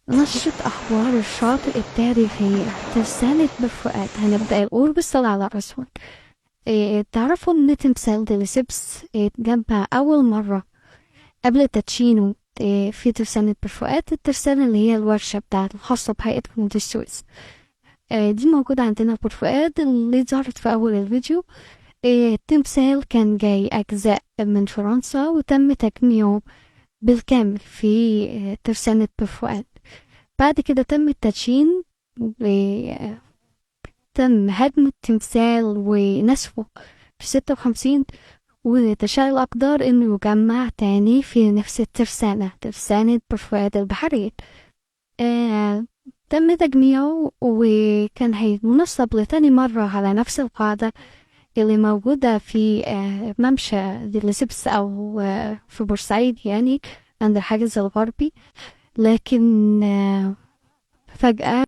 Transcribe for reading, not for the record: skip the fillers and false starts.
نشرة أخبار الشاطئ التاريخية ترسانة بورفؤاد. هنبدأ الأول بالصلاة على الرسول. تعرفوا إن تمثال ديليسيبس اتجمع أول مرة قبل تدشينه في ترسانة بورفؤاد، الترسانة اللي هي الورشة بتاعته الخاصة بهيئة قناة السويس. دي موجودة عندنا في بورفؤاد اللي ظهرت في أول الفيديو. التمثال كان جاي أجزاء من فرنسا وتم تجميعه بالكامل في ترسانة بورفؤاد. بعد كده تم التدشين، تم هدم التمثال ونسفه في 56، وتشاء الأقدار إنه يجمع تاني في نفس الترسانة، ترسانة بورفؤاد البحرية. تم تجميعه وكان هينصب لتاني مرة على نفس القاعدة اللي موجودة في ممشى ديليسيبس أو في بورسعيد، يعني عند الحاجز الغربي، لكن فجأة